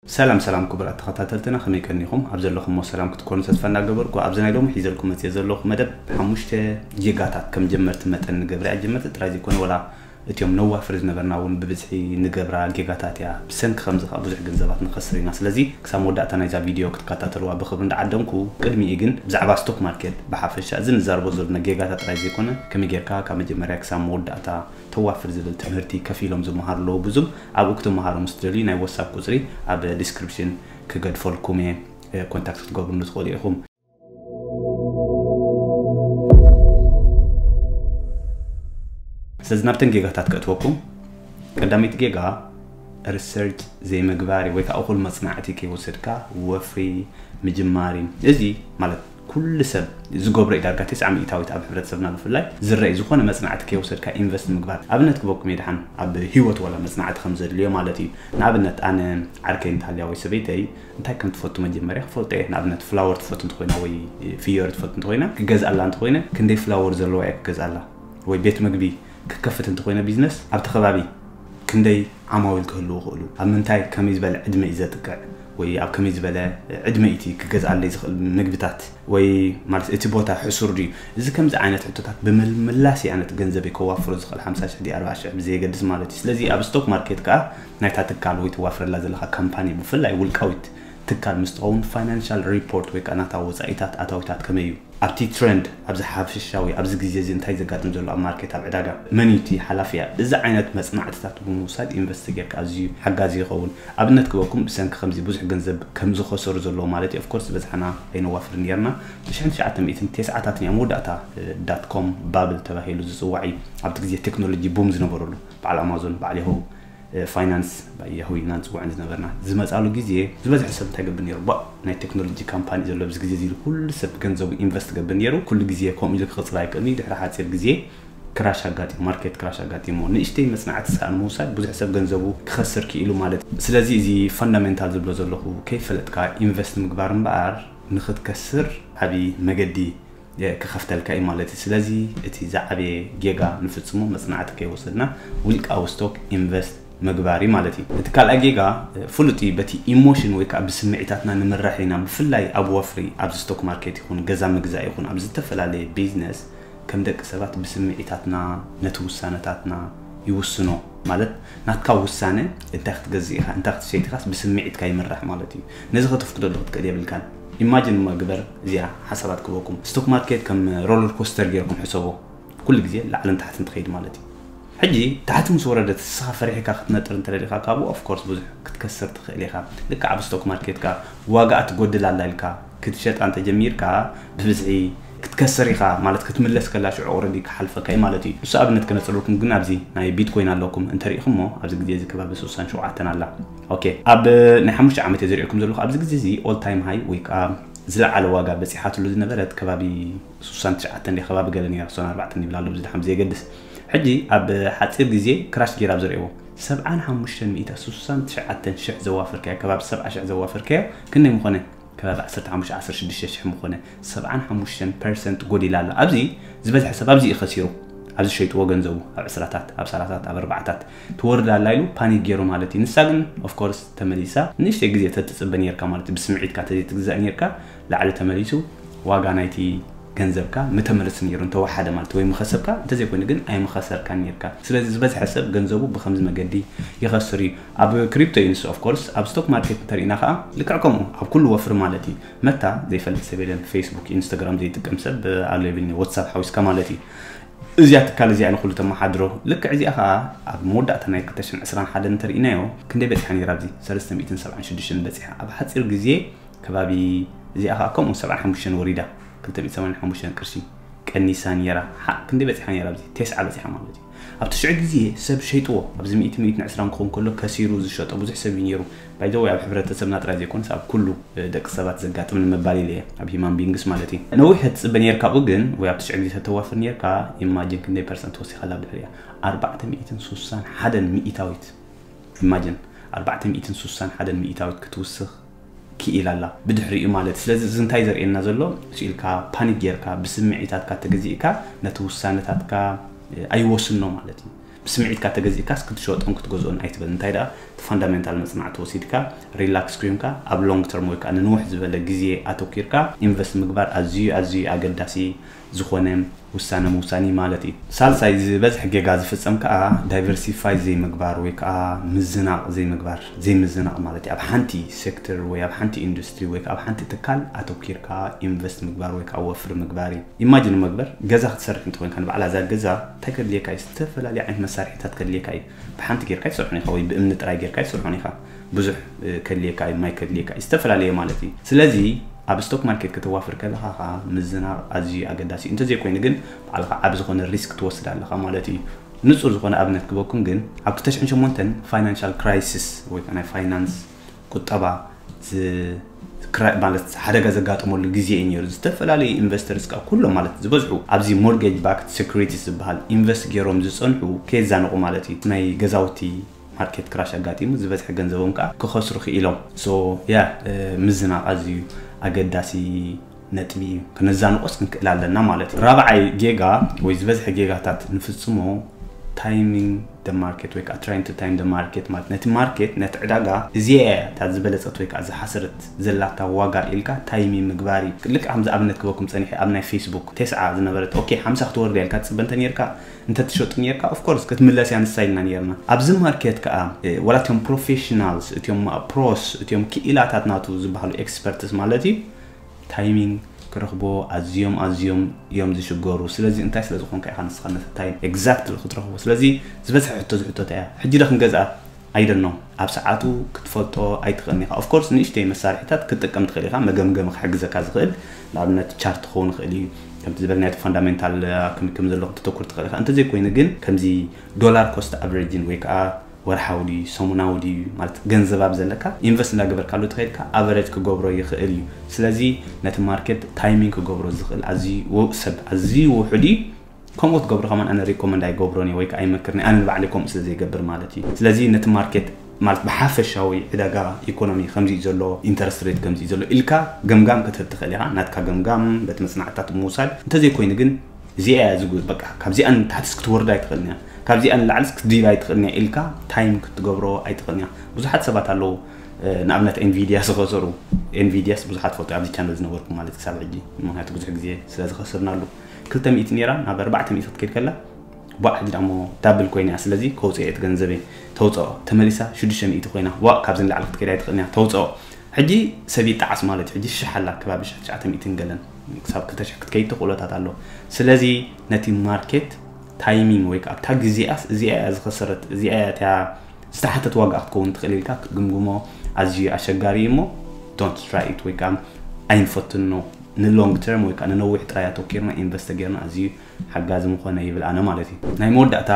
ሰላም ሰላም ክቡራት ተኸታተልትና፣ ከመይ ቀኒኹም? ኣብ ዘለኹሞ ሰላም ክትኮኑ ተስፋ እናገበርኩ፣ ኣብዚ ናይ ሎሚ ሒዘልኩም መፅየ ዘለኹ መደብ ሓሙሽተ ጌጋታት ከም ጀመርቲ መጠን ንገብር እያ። ጀመርቲ ጥራይ ዘይኮነ፣ ወላ እቲኦም ነዋፍር ዝነበርና እውን ብብዝሒ ንገብራ ጌጋታት እያ። ብሰንኪ ከምዚ ከዓ ብዙሕ ገንዘባት ንኸስር ኢና። ስለዚ ክሳብ መወዳእታ ናይዛ ቪድዮ ክትከታተልዋ ብኽብሪ እንዳዓደምኩ፣ ቅድሚኡ ግን ብዛዕባ ስቶክ ማርኬት ብሓፈሻ፣ እዚ ንዛረቦ ዘለና ጌጋታት ጥራይ ዘይኮነ፣ ከመይ ጌርካ ካብ መጀመርያ ክሳብ መወዳእታ ተዋፍር ዝብል ትምህርቲ ከፊሎም ዝመሃሩ ኣለዉ። ብዙም ኣብኡ ክትመሃሩ ምስ ትደልዩ፣ ናይ ዋትሳፕ ቁፅሪ ኣብ ዲስክሪፕሽን ክገድፈልኩም እየ፣ ኮንታክት ክትገብሩኒ ትኽእሉ ኢኹም። ስለዚ ናብተን ጌጋታት ከእትወኩም። ቀዳመይቲ ጌጋ ሪሰርች ዘይምግባር እዩ፣ ወይ ከዓ እኹል መፅናዕቲ ከይወሰድካ ወፍሪ ምጅማር እዩ። እዚ ማለት ኩሉ ሰብ ዝገብሮ እዩ። ዳርጋ ተስዓ ሚእታዊት ኣብ ሕብረተሰብና ብፍላይ ዝረኣይ፣ ዝኾነ መፅናዕቲ ከይወሰድካ ኢንቨስት ምግባር። ኣብነት ክበኩም እየ ደሓን፣ ኣብ ህይወት ዋላ መፅናዕቲ ከም ዘድልዮ ማለት እዩ። ንኣብነት ኣነ ዓርከይ እንተሃልያ ወይ ሰበይተይ እንታይ ከም ትፈቱ መጀመርያ ክፈልጦ እየ። ንኣብነት ፍላወር ትፈቱ እንተኮይና ወይ ፍዮሪ ትፈቱ እንተኮይና፣ ክገዝኣላ እንተኮይነ ክንደይ ፍላወር ዘለዋ እየ ክገዝኣላ፣ ወይ ቤት ምግቢ ክከፍት እንተኮይነ ቢዝነስ ኣብቲ ከባቢ ክንደይ ዓማዊል ክህልዉ ይኽእሉ፣ ኣብ ምንታይ ከመይ ዝበለ ዕድመ እዩ ዘጥቅዕ፣ ወይ ኣብ ከመይ ዝበለ ዕድመ እቲ ክገዝኣለይ ዝኽእል ምግብታት ወይ ማለት እቲ ቦታ ሕሱር ድዩ? እዚ ከምዚ ዓይነት ሕቶታት ብምምላስ እዩ ኣነ እቲ ገንዘበይ ከዋፍሮ ዝኽእል ሓምሳ ሽሕ ድዩ ኣርባዓ ሽሕ ብዘየገድስ ማለት እዩ። ስለዚ ኣብ ስቶክ ማርኬት ከዓ ናይታ ትካል ወይ ትዋፍረላ ዘለኻ ካምፓኒ ብፍላይ ውልቃዊት ትካል ምስ ትኸውን ፋይናንሻል ሪፖርት ወይ ከዓ ናታ ወፃኢታት ኣታዊታት ከመይ እዩ? ኣብቲ ትረንድ ኣብዚ ሓፈሻዊ ኣብዚ ግዜ እዚ እንታይ ዘጋጥም ዘሎ ኣብ ማርኬት ኣብ ዕዳጋ መን እዩ እቲ ሓላፊ እያ? እዚ ዓይነት መፅናዕትታት ብምውሳድ ኢንቨስት ጌርካ ኣዝዩ ሓጋዚ ይኸውን። ኣብነት ክበኩም ብሰንኪ ከምዚ ብዙሕ ገንዘብ ከም ዝኸሰሩ ዘለዎ ማለት እዩ። ኦፍኮርስ ዝበዝሓና ኣይነዋፍርን ጌርና ትሽዓን ትሽዓተ ሚእትን ተስዓታትን እያ መወዳእታ ዳት ኮም ባብል ተባሂሉ ዝፅዋዕ እዩ። ኣብቲ ግዜ ቴክኖሎጂ ቡም ዝነበረሉ በዓል ኣማዞን በዓል ያሁ ፋይናንስ ያሁ ኢና ንፅውዕን ዝነበርና ዝመፃሉ ግዜ ዝበዝሐ ሰብ እንታይ ገብር ነይሩ? ባ ናይ ቴክኖሎጂ ካምፓኒ ዘሎ ኣብዚ ግዜ እዚ ኢሉ ኩሉ ሰብ ገንዘቡ ኢንቨስት ገብር ነይሩ። ኩሉ ግዜ ከምኡ ኢሉ ክቕፅል ኣይክእልን እዩ። ድሕሪ ሓፂር ግዜ ክራሽ ኣጋጢሙ፣ ማርኬት ክራሽ ኣጋጢሞ ንእሽተይ መፅናዕቲ ስኣን ምውሳድ ብዙሕ ሰብ ገንዘቡ ክኸስር ክኢሉ ማለት እዩ። ስለዚ እዚ ፈንዳሜንታል ዝብሎ ዘለኹ ከይፈለጥካ ኢንቨስት ምግባር እምበኣር ንኽትከስር ዓብዪ መገዲ ክኸፍተልካ እዩ ማለት እዩ። ስለዚ እቲ ዝዓበየ ጌጋ ንፍጽሞ መጽናዕቲ ከይወሰድና ውልቃዊ ስቶክ ኢንቨስት ምግባር እዩ ማለት እዩ። እቲ ካልኣይ ጌጋ ፍሉጥ እዩ። በቲ ኢሞሽን ወይ ከዓ ብስምዒታትና ንምራሕ ኢና። ብፍላይ ኣብ ወፍሪ፣ ኣብዚ ስቶክ ማርኬት ይኹን ገዛ ምግዛእ ይኹን ኣብ ዝተፈላለየ ቢዝነስ ከም ደቂ ሰባት ብስምዒታትና ነቲ ውሳነታትና ይውስኖ። ማለት ናትካ ውሳነ እንታይ ክትገዝእ ኢኻ እንታይ ክትሸይጥ ኢኻስ ብስምዒትካ ይምራሕ ማለት እዩ። ነዚ ከተፍቅደሉ ክትክእል የብልካን። ኢማጅን እሞ ግበር እዚኣ ሓሳባት ክበኩም። ስቶክ ማርኬት ከም ሮለር ኮስተር ገይርኩም ሕሰቦ። ኩሉ ግዜ ላዕልን ታሕትን ትኸይድ ማለት እዩ። ሕጂ ታሕቲ ምስ ወረደት ንስኻ ፈሪሕካ ክትነጥር እንተደሊኻ ካብኡ ኦፍኮርስ ብዙሕ ክትከስር ትኽእል ኢኻ። ልክዕ ኣብ ስቶክ ማርኬት ከኣ ዋጋኣ ትጎድል ኣላ ኢልካ ክትሸጣ እንተጀሚርካ ብብዝሒ ክትከስር ኢኻ ማለት ክትምለስ ከላ ሽዑ ኦረዲ ክሓልፈካ እዩ ማለት እዩ። ንሱ ኣብነት ከነፅረልኩም ግን ኣብዚ ናይ ቢትኮይን ኣለኩም እንተሪኢኹሞ ኣብዚ ግዜ እዚ ከባቢ ስሳን ሸውዓተን ኣላ። ኦኬ ኣብ ናይ ሓሙሽተ ዓመት እየ ዝሪእኩም ዘለኹ ኣብዚ ግዜ እዚ ኦል ታይም ሃይ ወይ ከዓ ዝለዓለ ዋጋ በፂሓትሉ ዝነበረት ከባቢ ስሳን ትሽዓተን ከባቢ ገለ ነይራ ስሳን ኣርባዕተን ይብላ ኣሎ ብዝድሓም ዘየገድስ ሕጂ ኣብ ሓፂር ግዜ ክራሽ ገይራ ኣብ ዝሪእዎ ሰብዓን ሓሙሽተን ሚእታ ስሳን ትሽዓተን ሽሕ ዘዋፈርካዮ ከባቢ ሰብዓ ሽሕ ዘዋፈርካዮ ክንደይ ምኾነ ከባቢ ዓሰርተ ሓሙሽተ ዓሰርተ ሽዱሽተ ሽሕ ምኾነ ሰብዓን ሓሙሽተን ፐርሰንት ጎዲላ ኣሎ ኣብዚ ዝበዝሐ ሰብ ኣብዚ እዩ ከሲሩ ኣብዚ ሸይጥዎ ገንዘቡ ኣብ ዕስራታት ኣብ ሰላሳታት ኣብ ኣርባዓታት ትወርድ ኣላ ኢሉ ፓኒክ ገይሩ ማለት እዩ ንሳ ግን ኦፍኮርስ ተመሊሳ ንእሽተይ ግዜ ተትፅበ ነርካ ማለት እዩ ብስምዒትካ ተዘይትግዛእ ነርካ ላዕሊ ተመሊሱ ዋጋ ናይቲ ገንዘብካ ምተመለስ ነይሩ እንተወሓደ ማለት ወይ ምኸሰብካ እንተዘይኮይኑ ግን ኣይምኸሰርካን ነርካ ስለዚ ዝበዝሐ ሰብ ገንዘቡ ብከምዚ መገዲ ይኸስር እዩ ኣብ ክሪፕቶ እዩ ንሱ ኦፍኮርስ ኣብ ስቶክ ማርኬት እንተሪእና ከዓ ልክዕ ከምኡ ኣብ ኩሉ ወፍሪ ማለት እዩ መታ ዘይፈልጥ ሰብ የለን ፌስቡክ ኢንስታግራም ዘይጥቀም ሰብ ኣሎ ይብልኒ ዋትሳፕ ሓዊስካ ማለት እዩ እዚኣ ትካል እዚኣ ንኩሉ ተመሓድሮ ልክዕ እዚኣ ከዓ ኣብ መወዳእታ ናይ ክልተ ሽሕን ዕስራን ሓደን እንተሪእናዮ ክንደይ በፂሓ ነይራ ኣብዚ ሰለስተ ሚእትን ሰብዓን ሽዱሽተን በፂሓ ኣብ ሓፂር ግዜ ከባቢ እዚኣ ከዓ ከምኡ ሰብዓን ሓሙሽተን ወሪዳ ክልተ ሚእትን ሰማንያን ሓሙሽተን ቅርሺ ቀኒሳ ነይራ ሓ ክንደይ በፂሓ ነይራ ኣብዚ ቴስዓ በፂሓ ማለት እዩ ኣብቲ ሽዑ ግዜ ሰብ ሸይጥዎ ኣብዚ ሚእቲ ሚእትን ዕስራን ክኸውን ከሎ ከሲሩ ዝሸጦ ብዙሕ ሰብ እዩ ነይሩ ባይዘወ ኣብ ሕብረተሰብና ጥራይ ዘይኮነስ ኣብ ኩሉ ደቂ ሰባት ዘጋጥም ንምባል ኢለ እየ ኣብ ሂማን ቢንግስ ማለት እዩ ነዊሕ ትፅበ ነርካ ኣብኡ ግን ወይ ኣብቲ ሽዑ ግዜ ተተዋፍር ነርካ ኢማጂን ክንደይ ፐርሰንት ወሲኻላ ብድሕሪያ ኣርባዕተ ሚእትን ስሳን ሓደን ሚእታዊት ኢማጂን ኣርባዕተ ሚእትን ስሳን ሓደን ሚእታዊት ክትውስኽ ክኢላ ኣላ ብድሕሪኡ ማለት ስለዚ እዚ እንታይ ዘርእየና ዘሎ ስኢልካ ፓኒክ ጌርካ ብስምዒታትካ ተገዚእካ ነቲ ውሳነታትካ ኣይወስኖ ማለት እዩ ብስምዒትካ ተገዚእካስ ክትሸጦን ክትገዝኦን ኣይትበል። እንታይ ደኣ እቲ ፋንዳሜንታል መጽናዕቲ ወሲድካ ሪላክስ ኮይንካ ኣብ ሎንግ ተርም ወይ ከዓ ንንውሕ ዝበለ ግዜ ኣተኪርካ ኢንቨስት ምግባር ኣዝዩ ኣዝዩ ኣገዳሲ ዝኾነ ውሳነ ምውሳን እዩ ማለት እዩ። ሳልሳይ ዝበዝሕ ጌጋ ዝፍጸም ከዓ ዳይቨርሲፋይ ዘይምግባር ወይ ከዓ ምዝናቕ ዘይምግባር፣ ዘይምዝናቕ ማለት እዩ። ኣብ ሓንቲ ሴክተር ወይ ኣብ ሓንቲ ኢንዱስትሪ ወይ ከዓ ኣብ ሓንቲ ትካል ኣተኪርካ ኢንቨስት ምግባር ወይ ከዓ ወፍሪ ምግባር እዩ። ኢማጂን መግበር ገዛ ክትሰርሕ እንተኮይንካ ንባዕላ እዛ ገዛ እንታይ ከድልየካ እዩ? ዝተፈላለዩ ዓይነት መሳርሒታት ከድልየካ እዩ። ብሓንቲ ጌርካ ይሰርሖን ኢኻ ወይ ብእምኒ ጥራይ ጌርካ ይሰርሖን ኢኻ። ብዙሕ ከድልየካ እዩ፣ ማይ ከድልየካ እዩ፣ ዝተፈላለየ ማለት እዩ። ስለዚ ኣብ ስቶክ ማርኬት ከተዋፍር ከለኻ ኸዓ ምዝናቕ ኣዝዩ ኣገዳሲ እዩ። እንተዘይኮይኑ ግን ባዕልኻ ዓብ ዝኾነ ሪስክ ትወስድ ኣለኻ ማለት እዩ። ንጹር ዝኾነ ኣብነት ክበኩም ግን ኣብ ክልተ ሽሕን ሸሞንተን ፋይናንሻል ክራይሲስ ወይ ከዓ ናይ ፋይናንስ ቁጠባ ዝ- ክራ- ማለት ሓደጋ ዘጋጠመሉ ግዜ እዩ ነይሩ። ዝተፈላለዩ ኢንቨስተርስ ከዓ ኩሎም ማለት ዝበዝሑ ኣብዚ ሞርጌጅ ባክድ ሴኩሪቲስ ዝበሃል ኢንቨስት ገይሮም ዝጸንሑ ከየዛንቑ ማለት እዩ። ናይ ገዛውቲ ማርኬት ክራሽ ኣጋጢሙ ዝበዝሐ ገንዘቦም ከዓ ክኸስሩ ክኢሎም። ሶ ያ ምዝናቕ ኣዝዩ ኣገዳሲ ነጥቢ እዩ። ክነዛንቆስ ክንክእል ኣለና ማለት እዩ። ራብዓይ ጌጋ ወይ ዝበዝሐ ጌጋታት ንፍጽሞ ታይሚንግ ደ ማርኬት ወይ ከዓ ትራይን ቱ ታይም ደ ማርኬት ማለት ነቲ ማርኬት ነቲ ዕዳጋ እዚኣ እያ እታ ዝበለፀት ወይ ከዓ ዝሓሰረት ዘላታ ዋጋ ኢልካ ታይሚንግ ምግባር እዩ። ልክዕ ከምዚ ኣብነት ክበኩም ፀኒሐ ኣብ ናይ ፌስቡክ ተስዓ ዝነበረት ኦኬ ሓምሳ ክትወርድ እያ ኢልካ ትፅበ እንተ ነርካ እንተ ትሸጡ ነርካ ኦፍኮርስ ክትምለስ እያ ንሳ ኢልና ነርና። ኣብዚ ማርኬት ከዓ እ፣ ዋላ እትዮም ፕሮፌሽናልስ እትዮም ፕሮስ እትዮም ክኢላታት ናቱ ዝበሃሉ ኤክስፐርትስ ማለት እዩ ታይሚንግ ክረኽቦ ኣዝዮም ኣዝዮም እዮም ዝሽገሩ። ስለዚ እንታይ ስለ ዝኾንካ ኢኻ ንስኻ ነቲ ታይም ኤግዛክትሊ ክትረኽቦ? ስለዚ ዝበዝሐ ሕቶ ዝሕተት እያ ሕጂ ዶ ክንገዝኣ? ኣይደኖ ኣብ ሰዓቱ ክትፈልጦ ኣይትኽእልን ኢኻ። ኦፍኮርስ ንእሽተይ መሳርሒታት ክትጥቀም ትኽእል ኢኻ። መገምገሚ ክሕግዘካ ዝኽእል ንኣብነት ቻርት ክኸውን ይኽእል እዩ። ከምቲ ዝበልናዮ እቲ ፋንዳሜንታል ከመይ ከም ዘለኹ ትተኩር ትኽእል ኢኻ። እንተዘይኮይኑ ግን ከምዚ ዶላር ኮስት ኣቨሬጅን ወይ ከዓ ወርሓዊ ድዩ ሰሙናዊ ድዩ ማለት ገንዘብ ኣብ ዘለካ ኢንቨስት እንዳገበርካሉ ተኸይድካ ኣቨሬጅ ክገብሮ ይኽእል እዩ። ስለዚ ነቲ ማርኬት ታይሚንግ ክገብሮ ዝኽእል ኣዝዩ ው- ሰብ ኣዝዩ ውሑድ እዩ። ከምኡ ትገብሩ ከማን ኣነ ሪኮመንድ ኣይገብሮን እየ ወይ ከዓ ኣይመክርን እየ። ኣነ ንባዕለይ ከምኡ ስለ ዘይገብር ማለት እዩ። ስለዚ ነቲ ማርኬት ማለት ብሓፈሻዊ ዕዳጋ ኢኮኖሚ ከምዚ እዩ ዘሎ ኢንተረስት ሬት ከምዚ እዩ ዘሎ ኢልካ ገምጋም ክትህብ ትኽእል ኢኻ። ናትካ ገምጋም በቲ መፅናዕትታት ምውሳድ እንተዘይኮይኑ ግን እዚኣ እያ ዝጉ በቃ ካብዚኣ ንታሕትስ ክትወርድ ኣይትኽእልን እያ። ካብዚኣ ንላዕልስ ክትድይብ ኣይትኽእልን እያ ኢልካ ታይም ክትገብሮ ኣይትኽእልን እያ። ብዙሓት ሰባት ኣለዉ እ፣ ንኣብነት ኤንቪዲያ ዝኸሰሩ ኤንቪዲያስ ብዙሓት ፈልጡ ኣብዚ ቻነል ዝነበርኩም ማለት ክሳብ ሕጂ ምክንያቱ ብዙሕ ግዜ ስለ ዝኸስርናሉ ክልተ ሚእቲ ነይራ ናብ ኣርባዕተ ሚእቲ ክትከይድ ከላ ቧዕ ሕጂ ዳሞ ዳብል ኮይና እያ። ስለዚ ከውፅኦ እቲ ገንዘበይ ተውፅኦ ተመሊሳ ሽዱሽተ ሚእቲ ኮይና ዋእ ካብዚ ንላዕሊ ክትከይድ ኣይትኽእልን እያ ተውፅኦ። ሕጂ ሰብ ይጠዓስ ማለት እዩ። ሕጂ ሽሕ ኣላ ከባቢ ሽሕ ትሽዓተ ሚእትን ገለን ክሳብ ክልተ ሽሕ ክትከይድ ተኽእሎታት ኣሎ። ስለዚ ነቲ ማርኬት ታይሚንግ ወይ ከዓ ኣብታ ግዜኣስ እዚኣ እያ ዝኸሰረት እዚኣ እያ እቲያ ዝተሓተት ዋጋ ክትከውን ትኽእል ኢልካ ክትግምግሞ ኣዝዩ ኣሸጋሪ እዩ እሞ don't try it ወይ ከዓ ኣይንፈትኖ። ንሎንግ ተርም ወይ ከዓ ንነዊሕ ጥራይ ኣተኪርና ኢንቨስት ጌርና ኣዝዩ ሓጋዚ ምኾነ ይብል ኣነ ማለት እዩ። ናይ መወዳእታ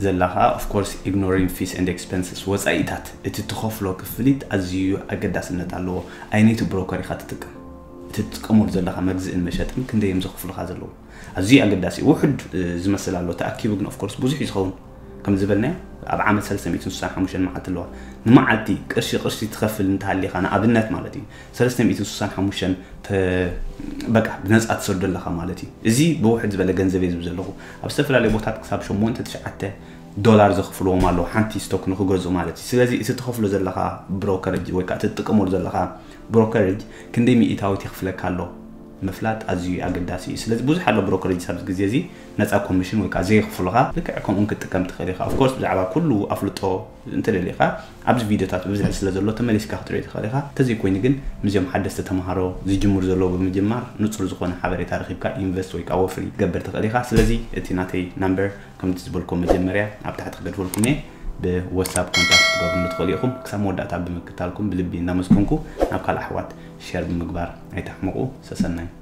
ዘላ ከዓ of course ignoring fees and expenses ወፃኢታት እቲ ትኸፍሎ ክፍሊት ኣዝዩ ኣገዳስነት ኣለዎ። ኣይነይቲ ብሮከር ኢኻ ትጥቀም እቲ ትጥቀመሉ ዘለኻ መግዝእን መሸጥን ክንደይ እዮም ዘኽፍሉኻ ዘለዉ ኣዝዩ ኣገዳሲ እዩ። ውሑድ እ፣ ዝመስል ኣሎ ተኣኪቡ ግን of course ብዙሕ እዩ ዝኸውን። ከም ዝበልናዮ ኣብ ዓመት ሰለስተ ሚእትን ስሳን ሓሙሽተን መዓልቲ ኣለዋ። ንመዓልቲ ቅርሺ ቅርሺ ትኸፍል እንተሃሊኻ ንኣብነት ማለት እዩ ሰለስተ ሚእትን ስሳን ሓሙሽተን ተ- በቃ ብነፃ ትሰዶ ኣለኻ ማለት እዩ። እዚ ብውሕድ ዝበለ ገንዘብ እየ ዝብል ዘለኹ። ኣብ ዝተፈላለዩ ቦታት ክሳብ ሸሞንተ ትሽዓተ ዶላር ዘኽፍልዎም ኣለዉ ሓንቲ ስቶክ ንክገዝኡ ማለት እዩ። ስለዚ እቲ ትኸፍሎ ዘለኻ ብሮከረጅ ወይ ከዓ እቲ ትጥቀመሉ ዘለኻ ብሮከረጅ ክንደይ ሚእታዊት የኽፍለካ ኣሎ ምፍላጥ ኣዝዩ ኣገዳሲ እዩ። ስለዚ ብዙሕ ኣሎ ብሮከረጅ ኣብዚ ግዜ እዚ ነፃ ኮሚሽን ወይ ከዓ ዘየኽፍሉኻ ልክዕ ከምኡን ክትጥቀም ትኽእል ኢኻ። ኦፍኮርስ ብዛዕባ ኩሉ ኣፍልጦ እንተደሊኻ ኣብዚ ቪድዮታት ብብዝሒ ስለ ዘሎ ተመሊስካ ክትሪኦ ትኽእል ኢኻ። እንተዘይኮይኑ ግን ምስዚኦም ሓደስቲ ተምሃሮ ዝጅምሩ ዘለዉ ብምጅማር ንፁር ዝኾነ ሓበሬታ ረኺብካ ኢንቨስት ወይ ከዓ ወፍሪ ክትገብር ትኽእል ኢኻ። ስለዚ እቲ ናተይ ናምበር ከምቲ ዝበልኩም መጀመርያ ኣብ ታሕቲ ክገድፈልኩም እየ ብዋትሳፕ ኮንታክት ክትገብሩኒ ትኽእሉ ኢኹም። ክሳብ መወዳእታ ብምክታልኩም ብልቢ እንዳመስገንኩ ናብ ካልእ ኣሕዋት ሸር ብምግባር ኣይትሕመቑ። ሰሰናዩ።